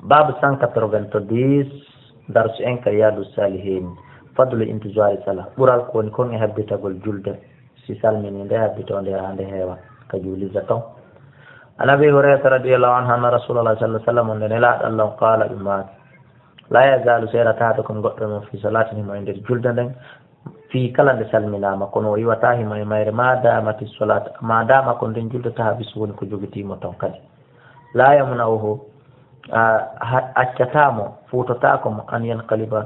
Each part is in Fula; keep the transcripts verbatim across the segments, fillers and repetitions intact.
Babu cent quatre-vingt-dix, darsu en ka Riyadu Salihin. Fadlu intizari salah. Ɓural ko woni kon e habbitagol julde. Si salmini nde, habbito nde haa nde heewa ka juulirde ton. An Abi Hurairata radiyallahu anhu anna Rasulallah sallallahu alaihi wasallam, on nde Nelaaɗo Allah on qaala, ɓe maaki, la yazalu, seerataako kon goɗɗo mon fi salatin, himo e nder julde nden, fi kala nde salminaama, kono o iwataa himo e mayre, ma damati salat, ma dama ko nden julde taha bisu woni ko jogitii mo ton kadi. La yamna'uhu, a, ha-, accataa mo, fuutotaako mo, an yanqaliba,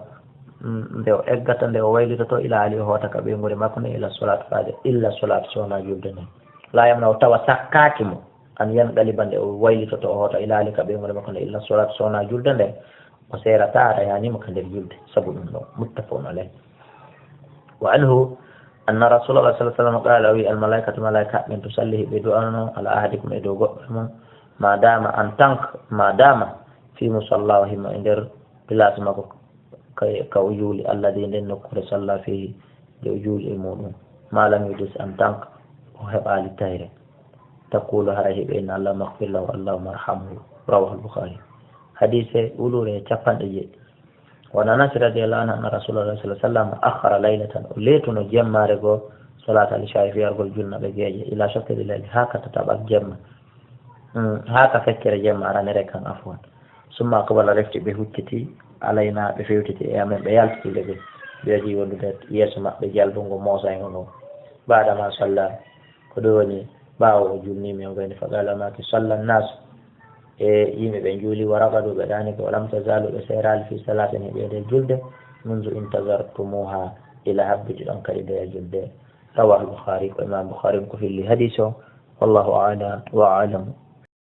mm, nde o eggata, nde o waylitoto, ila ali, o hoota ka ɓeynguure makko nden, ila salat faade, illa salat, so wonaa julde nden. La yamna'u, tawa sakkaaki mo, an yanqaliba, nde o waylitoto, o hoota, ila ali, ka ɓeynguure makko nden, illa salat, so wonaa julde nden, o seerataa, a rayani mo ka nder julde, sabu ɗum ɗon, muttafaqun alayh. Wa anhu anna Rasulallah sallallahu alaihi wasallam qala, o wi, al malaikatu, malaika ɓen, tusalli, hiɓe du'ano, ala ahadikum, e dow goɗɗo mon, ma dama, en tant que, ma dama, fi musalla, himo e nder place makko, ka, ka o juuli, alladhi, nden nokkure, salla fihi, nde o juuli e muɗum, ma lam yudis, en tant que o heɓaali tayre. Taqulu, hara hiɓe inna, Allahumma ighfir lahu, Allahumma arhamhu. Rawahu al-Bukhari. Hadise wulure capanɗe jeeɗiɗi. Wa an Anas radiyallahu anhu anna Rasulullah sallallahu alaihi wasallam akhara laylatan, o leetuno jemmaare goo, salat al-isha, fiyargol julnaɓe geeƴe, ila shatri layl, haa ka tataɓal jemma. Hmm, haa ka feccere jemma aranere kan, afwan. Summa aqbala, refti ɓe hucciti, alayna, ɓe fewtiti e amen, ɓe yaltiti le ɓe. Ɓe waɗi wondude yeeso maɓɓe jalbungo moosaygo ngo. Ba'da ma salla, ko ɗum woni ɓaawo o julni min, o gayni, faqala, o maaki, salla nnaas, e yimɓe ɓe juuli, wa raqadu, ɓe ɗaanike, wa lam tazalu, ɓe seeraali, fi salatin, e ɓe nder julde, mundu intazartumuha, ila habbiti ɗon kadi ɓe e julde. Rawahu al-Bukhari, ko Imam Bukhari on ko filli hadis o. Wallahu a'la wa a'lam.